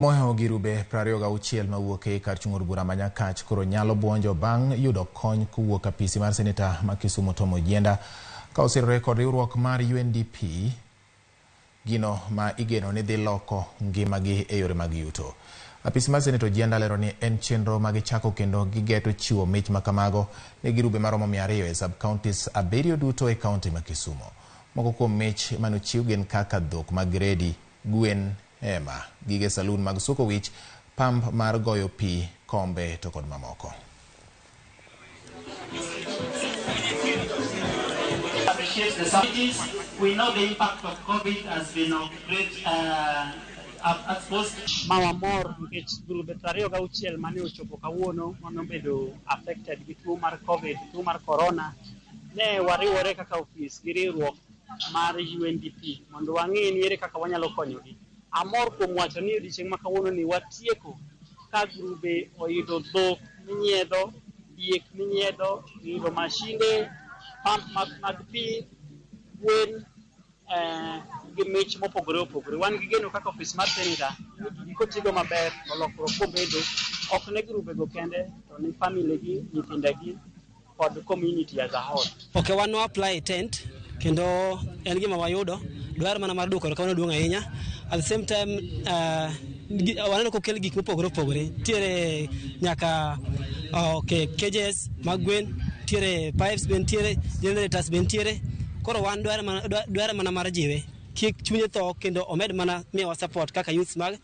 Mohewo girube 26 mawuok e kar chung' od bura ma Nyakach koro nyalo buonjo bang' yudo kony kowuok apisi mar seneta ma Kisumu Tom Ojienda ka osirore kod riwruok mar UNDP, gino ma igeno ni dhi loko ngimagi e yore mag yuto. Apisi mar Seneta Ojienda lero ni en chenro ma gichako kendo gigeto chiwo mich ma kamago ne girube maromo 200 e sub-counties 7 duto e kaunti ma Kisumu. Moko kuom mich manochiw gin kaka dhok mag gredi, gwen, hema, gige saloon mag suko wich, pump mar goyo pi, kombe to kod mamoko. Appreciate the services. We know the impact of COVID has been of great exposed. Ma wamor nikech grube 26 mane ochopo kawuono manobedo affected gi tuo mar COVID, tuo mar corona, ne wariwore kaka ofis gi riwruok mar UNDP mondo wang'e ni ere kaka wanyalo konyogi. Amor kuom wacho ni odiochieng' ma kawuono ni watieko ka grube oyudo dhok minyiedho, diek minyiedho, oyudo mashinde, pump mag pi, gwen, gi mich mopogore opogore. Wan gi geno kaka ofis mar seneta ni gigi kotigo maber to lokruok bobedo ok ne grubego kende to ne family gi, nyithindegi kod community as a whole. Ok, wan no apply tent kendo en gima wayudo dwaro mana mar duoko erokamano duong' ahinya. At the same time, waneno kokel gik mopogore opogore, nitiere nyaka okay, cages mag gwen, nitiere pipes be nitiere, generators be nitiere. Koro wan dwaro mana mar jiwe kik chunye tho kendo omed mana miyowa support kaka youths mag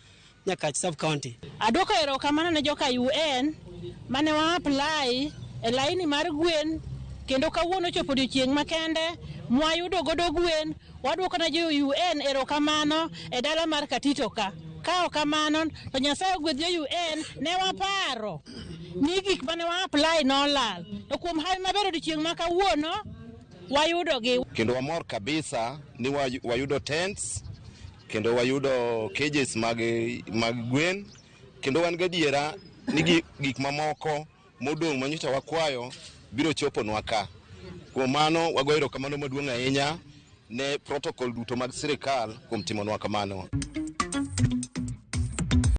Nyakach sub county. Aduoko erokamano ne joka UN mane wa apply e laini mar gwen kendo kawuono ochopo odiochieng' makende mwayudo godo gwen. Waduoko ne jo UN erokamano e dala mar Katito ka. Ka ok kamano to Nyasaye ogwedh jo UN. Ne waparo ni gik mane wa apply nolal, to kuom hawi maber odiochieng' ma kawuono wayudogi. Kendo wamor kabisa ni wayudo tents kendo wayudo cages mag gwen kendo wan gadiera ni gik mamoko modong' manyocha wakwayo biro choponwa ka. Kuom mano wagoyo erokamano maduong' ahinya ne protocol duto mag sirikal kuom timonwa kamano.